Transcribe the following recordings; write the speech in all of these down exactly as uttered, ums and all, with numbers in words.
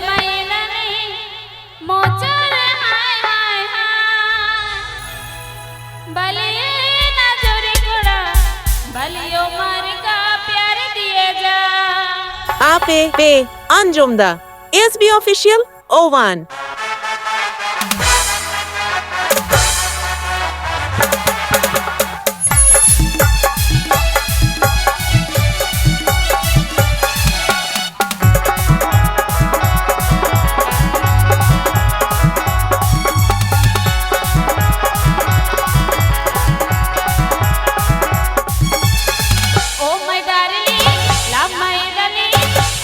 मैदानी मोचर हाय हाय हाय। बलिए ना जोरी कोड़ा, बलियो मार का प्यार दिए जा। ᱟᱯᱮ ᱯᱮ ᱟᱸᱡᱚᱢ ᱫᱟ S B Official one. Oh my darling, love my darling,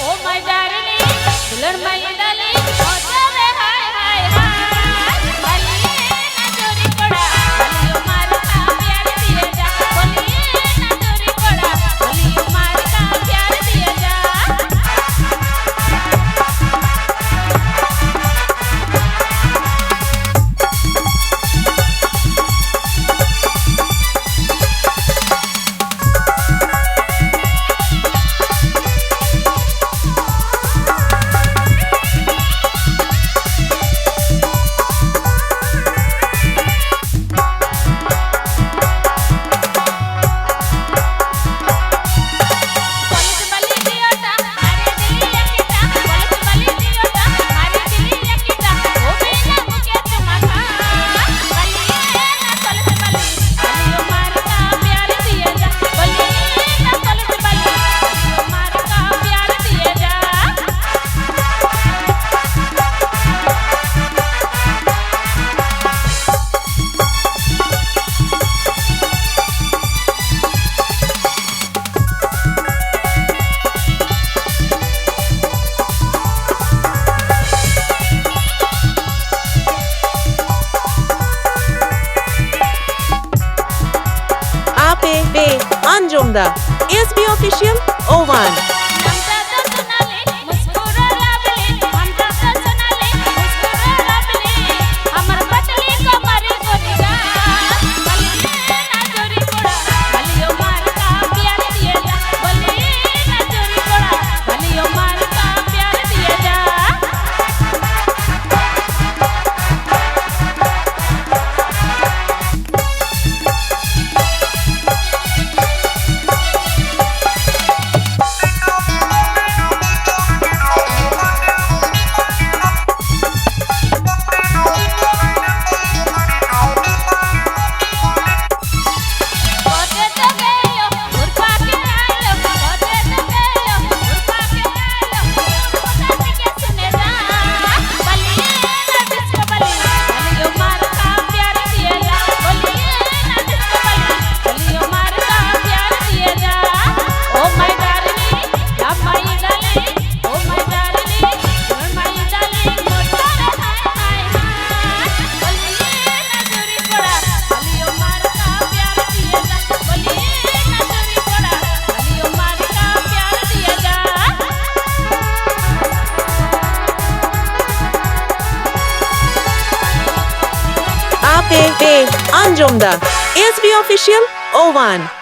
oh my darling, दुल्हन my darling, ओ जाने हाय हाय हाय। बलिए ना जोरी कोड़ा, बलियो मार का प्यार दिए जा। बलिए ना जोरी कोड़ा, बलियो मार का प्यार दिए जा। ᱟᱯᱮ ᱯᱮ ᱟᱸᱡᱚᱢ ᱫᱟ S B Official ᱳᱣᱟᱱ᱾ ᱟᱸᱡᱚᱢ ᱫᱟ S B Official ᱳᱣᱟᱱ᱾